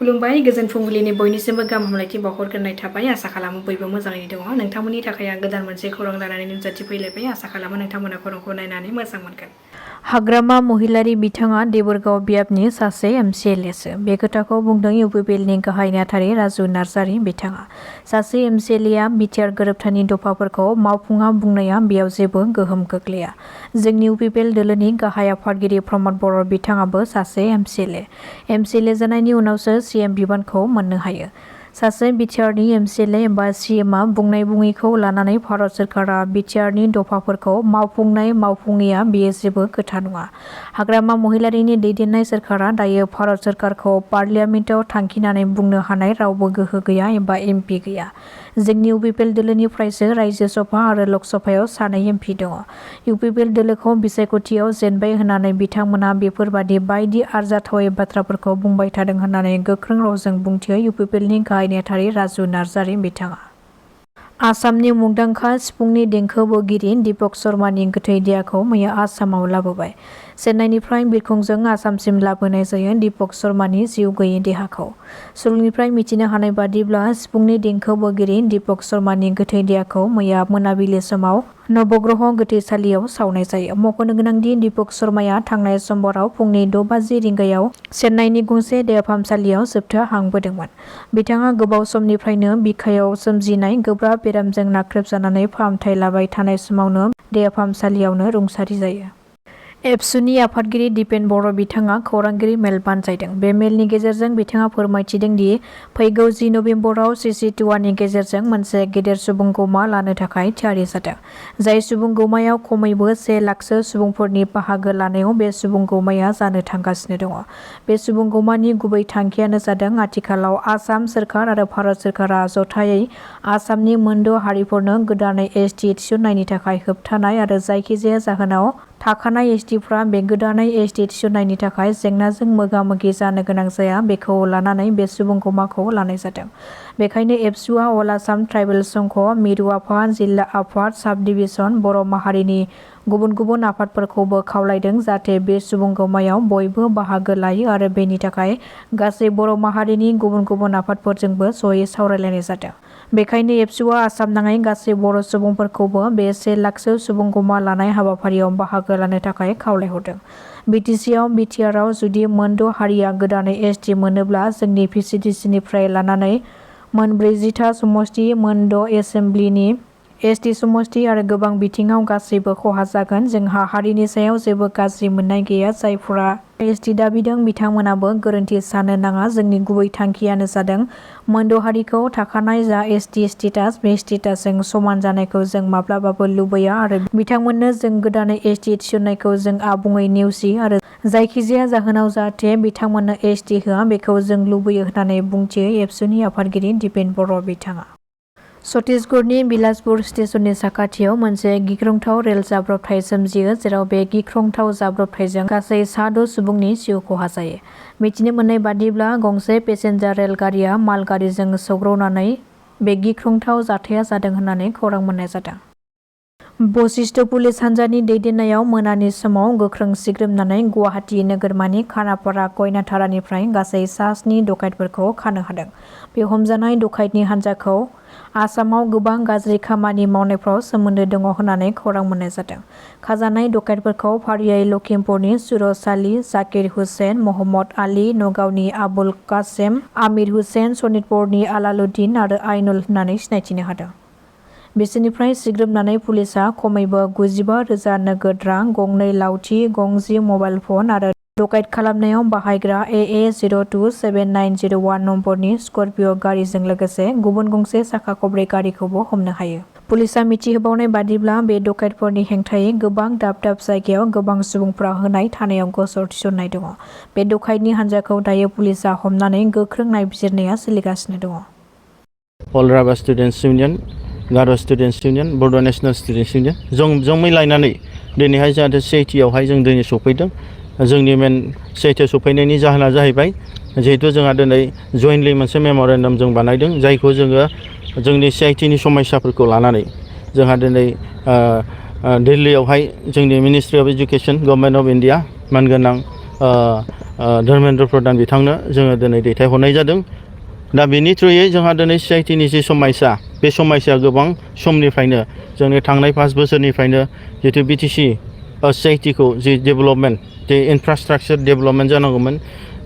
खुलुमबाय गोजोन फुंबिलिनि बयनिसिमबो गाहाम हामलायथि बावहरग्रोनाय थाबाय। आसा खालामो बयबो मोजाङैनो दङ। नोंथांमोननि थाखाय आं गोदान मोनसे खौरां लानानै नुजाथिफैलायबाय। आसा खालामो नोंथांमोना खौरांखौ नायनानै मोजां मोनगोन। हाग्रामा महिलारि बिथाङा देबोरगाव बियाबनि सासे एमसिएलएसो। बे खोथाखौ बुंदों इउपिपिएलनि गाहाय नेहाथारि राजु नार्जारि बिथाङा। सासे एमसिएलएआ बिटिआर गोरोबथानि दफाफोरखौ मावफुङा बुंनाया बेयाव जेबो गोहोम गोग्लैया। जोंनि इउपिपिएल दोलोनि गाहाय आफादगिरि प्रमद बर' बिथाङाबो सासे एमसिएलए। एमसिएलए जानायनि उनावसो सीएम बिबानखौ मोननो हायो। सासे बिटिआरनि एमसिएलए एबा सीएमआ बुंनाय बुङैखौ लानानै भारत सोरखारा बिटिआरनि दफाफोरखौ मावफुङैया बेयो जेबो खोथा नङा। हाग्रामा महिलारिनि दैदेननाय सोरखारा दायो भारत सोरखारखौ पार्लियामेन्टआव थांखिनानै बुंनो हानाय रावबो गोहो गैया एबा एमपि गैया। जोंनि इउपिपिएल दोलोनिफ्रायसो रायजो सभा आरो लक सभायाव सानै एमपि दङ। इउपिपिएल दोलोखौ बिसायख'थियाव जेनबाय होननानै बिथांमोना बेफोरबादि बायदि आरजाथावै बाथ्राफोरखौ बुंबाय थादों होननानै गोख्रों रावजों बुंथियो इउपिपिएलनि गाहाय नेहाथारि राजु नार्जारि बिथाङा। आसामनि मुंदांखा सिफुंनि देंखो बोगिरि दीपक शर्मानि गोथै देहाखौ मैया आसामाव लाबोबाय। चेन्नाइनिफ्राय बिरखंजों आसामसिम लाबोनाय जायो दीपक शर्मानि जिउ गैयै देहाखौ। सुलुंनिफ्राय मिथिनो हानाय बादिब्ला सिफुंनि देंखो बोगिरि दीपक शर्मानि गोथै देहाखौ मैया मोनाबिलि समाव नवग्रह गोथैसालियाव सावनाय जायो। मख'नो गोनांदि दीपक शर्माया थांनाय समबाराव फुंनि 6:50 रिंगायाव चेन्नाइनि गंसे देहा फाहामसालियाव जोबथा हां बोदोंमोन। बिथाङा गोबाव समनिफ्रायनो बिखायाव सोमजिनाय गोब्राब बेरामजों नाख्रेबजानानै फाहामथाय लाबाय थानाय समावनो देहा फाहामसालियावनो रुंसारि जायो। एबसुनि आफादगिरि दिपेन बर' बिथाङा खौरांगिरि मेल बानजायदों। बे मेलनि गेजेरजों बिथाङा फोरमायथिदों दि फैगौ 10 नबेम्बराव सिसिटुवानि गेजेरजों मोनसे गेदेर सुबुंगौमा लानो थाखाय थियारि जादों। जाय सुबुंगौमायाव खमैबो 1 लाखसो सुबुंफोरनि बाहागो लानायाव बे सुबुंगौमाया जानो थांगासिनो दङ। बे सुबुंगौमानि गुबै थांखियानो जादों आथिखालाव आसाम सोरखार आरो भारत सोरखारा जथायै आसामनि मोनद' हारिफोरनो गोदानै एसटि थिसननायनि थाखाय होबथानाय आरो जायखिजाया जाहोनाव थाखानाय एसटिफ्रा बे गोदानै एसटि थिसननायनि थाखाय जेंनाजों मोगा-मोगि जानो गोनां जाया बेखौ लानानै बे सुबुंगौमाखौ लानाय जादों। बेखायनो एबसुआ अल आसाम ट्राइबेल संघ, मिरु आफाद, जिल्ला आफाद, साब डिभिजन, बर' माहारिनि गुबुन गुबुन आफादफोरखौबो खावलायदों जाहाथे बे सुबुंगौमायाव बयबो बाहागो लायो आरो बेनि थाखाय गासै बर' माहारिनि गुबुन गुबुन आफादफोरजोंबो जयै सावरायलायनाय जादों। बेखायनो एबसुआ आसामनाङै गासै बर' सुबुंफोरखौबो बे 1 लाखसो सुबुंगौमा लानाय हाबाफारियाव बाहागो लानो थाखाय खावलायहरदों। बिटिसिआव बिटिआरआव जुदि मोनद' हारिया गोदानै एसटि मोनोब्ला जोंनि भिसिडिसिनिफ्राय लानानै मोन 40था समष्टि, मोनद' एसेम्ब्लिनि एसटि समष्टि आरो गोबां बिथिङाव गासैबो खहा जागोन। जोंहा हारिनि सायाव जेबो गाज्रि मोननाय गैया। जायफोरा एसटि दाबिदों बिथांमोनाबो गोरोन्थि साननो नाङा। जोंनि गुबै थांखियानो जादों मोनद' हारिखौ थाखानाय जा एसटि स्टेटास बे स्टेटासजों समान जानायखौ जों माब्लाबाबो लुबैया आरो बिथांमोननो जों गोदानै एसटि थिसननायखौ जों आबुङै नेवसियो आरो जायखिजाया जाहोनाव जाहाथे बिथांमोननो एसटि होआ बेखौ जों लुबैयो होननानै बुंथियो एबसुनि आफादगिरि दिपेन बर' बिथाङा। छत्तीसगढ़नि बिलासपुर स्टेशननि साखाथियाव मोनसे गिख्रंथाव रेल जाब्रबथाय सोमजियो जेराव बे गिख्रंथाव जाब्रबथायजों गासै 6 सुबुंनि जिउ खहा जायो। मिथिनो मोननाय बादिब्ला गंसे पेसेन्जार रेलगारिया मालगारिजों सौग्रावनानै बे गिख्रंथाव जाथाया जादों होननानै खौरां मोननाय जादों। बशिष्ट पुलिस हान्जानि दैदेननायाव मोनानि समाव गोख्रों सिग्रोमनानै गुवाहाटी नोगोरमानि खानापारा कयनाधारानिफ्राय गासै 7 डकाइतफोरखौ खानो हादों। बे हमजानाय डकाइतनि हान्जाखौ आसामाव गोबां गाज्रि खामानि मावनायफ्राव सोमोन्दो दङ होननानै खौरां मोननाय जादों। खाजानाय डकाइतफोरखौ फारियै लखिमपुरनि सुरज आली, जाकिर हुसेन, महम्मद आली, नगावनि आबुल कासेम, आमिर हुसेन, सनितपुरनि आलालुद्दिन आरो आइनुल होननानै सिनायथिनो हादों। बिसोरनिफ्राय सिग्रोमनानै पुलिसआ खमैबो 95,000 नोगोद रां, 2 लावथि, 10 मबाइल फन आरो डकाइत खालामनायाव बाहायग्रा AA027901 नम्बरनि स्कर्पिय' गारिजों लोगोसे गुबुन गंसे साखा खबब्रै गारिखौबो हमनो हायो। पुलिसआ मिथिहोबावनाय बादिब्ला बे डकाइतफोरनि हेंथायै गोबां दाब दाब जायगायाव गोबां सुबुंफ्रा होनाय थानायाव गसर थिसननाय दङ। बे डकाइतनि हान्जाखौ दायो पुलिसआ हमनानै गोख्रों नायबिजिरनाया सोलिगासिनो दङ। अल राभा स्टुडेन्टस इउनियन, गार' स्टुडेन्टस इउनियन, बड' नेसनेल स्टुडेन्टस इउनियन जों मिलायनानै दिनैहाय जाहाथे CIT-आवहाय जों दिनै सफैदों। जोंनि मेन CIT सफैनायनि जाहोना जाहैबाय जिहेतु जोंहा दिनै जयेन्टलि मोनसे मेम'रेन्डाम जों बानायदों जायखौ जोङो जोंनि CIT-नि समस्याफोरखौ लानानै जोंहा दिनै दिल्लीयावहाय जोंनि ministry of education government of India मानगोनां धर्मेन्द्र प्रधान बिथांनो जोङो दिनै दैथायहरनाय जादों। दा बेनि थ्रुयै जोंहा दिनै सिआइटिनि जि समयसा बे समयसाया गोबां समनिफ्रायनो जोंनि थांनाय 5 बोसोरनिफ्रायनो जितु बिटिसि सिआइटिखौ जि डेभेलपमेन्ट जे इनफ्रास्ट्राक्चार डेभेलपमेन्ट जानांगौमोन,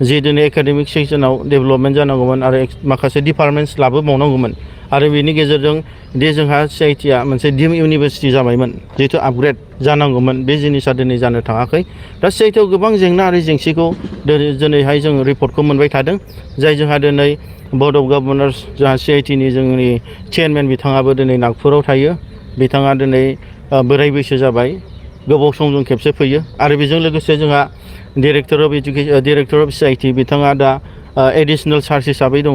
जि दिनै एकाडेमिक सेक्सनाव डेभेलपमेन्ट जानांगौमोन आरो माखासे डिपार्टमेन्ट्स लाबोबावनांगौमोन आरो बेनि गेजेरजों दि जोंहा सिआइटिआ मोनसे डिम इउनिभारसिटि जाबायमोन, जितु आपग्रेड जानांगौमोन, बे जिनिसा दिनै जानो थाङाखै। दा सिआइटिआव गोबां जेंना आरो जेंसिखौ दिनैहाय जों रिपर्टखौ मोनबाय थादों, जाय जोंहा दिनै बर्ड अफ गभर्नर्स जोंहा सिआइटिनि जोंनि चेयारमेन बिथाङाबो दिनै नागपुराव थायो। बिथाङा दिनै बोराय बैसो जाबाय, गोबाव समजों खेबसे फैयो आरो बेजों लोगोसे जोंहा डिरेक्टर अफ सिआइटि बिथाङा दा एडिसनेल चार्ज हिसाबै दङ।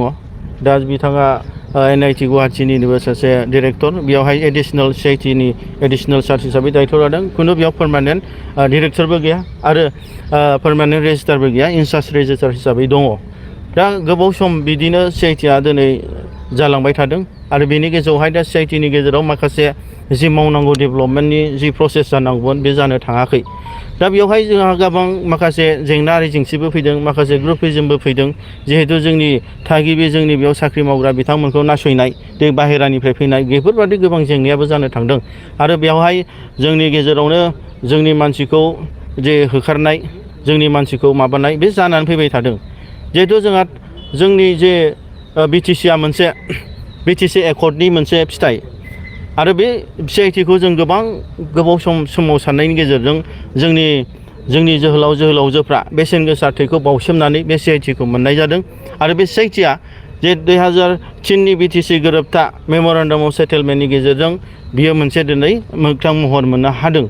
दा बिथाङा NIT गुवाहाटीनिबो सासे डिरेक्टर, बेयावहाय एडिसनेल सिआइटिनि एडिसनेल चार्ज हिसाबै दायथ' लादों। खुनु बेयाव पार्मानेन्ट डिरेक्टरबो गैया आरो पार्मानेन्ट रेजिस्टारबो गैया, इनचार्ज रेजिस्टार हिसाबै दङ। दा गोबाव सम बिदिनो सिआइटिआ दिनै जालांबाय थादों आरो बेनि गेजेरावहाय दा सिआइटिनि गेजेराव माखासे जि मावनांगौ डेभेलपमेन्टनि जि प्रसेस जानांगौमोन बे जानो थाङाखै। दा बेवहाय जोंहा गोबां माखासे जेंना आरो जेंसिबो फैदों, माखासे ग्रुपिजमबो फैदों, जिहेतु जोंनि थागिबि जोंनि बेयाव साख्रि मावग्रा बिथांमोनखौ नासयनाय, बे बाहेरानिफ्राय फैनाय, बेफोरबादि गोबां जेंनायाबो जानो थांदों आरो बेवहाय जोंनि गेजेरावनो जोंनि मानसिखौ जे होखारनाय, जोंनि मानसिखौ माबानाय, बे जानानै फैबाय थादों। जिहेतु जोंहा जोंनि जे बिटिसिआ मोनसे बिटिसि एकर्डनि मोनसे फिथाइ आरो बे सिआइटिखौ जों गोबाव सोमावसारनायनि गेजेरजों जोंनि जोहोलाव जोहोलावजोफ्रा बेसेन गोसा थैखौ बावसोमनानै बे सिआइटिखौ मोननाय जादों आरो बे सिआइटिआ जे 2003नि बिटिसि गोरोबथा मेम'रेन्डाम अफ सेटेलमेन्टनि गेजेरजों बियो मोनसे दिनै मोगथां महर मोननो हादों।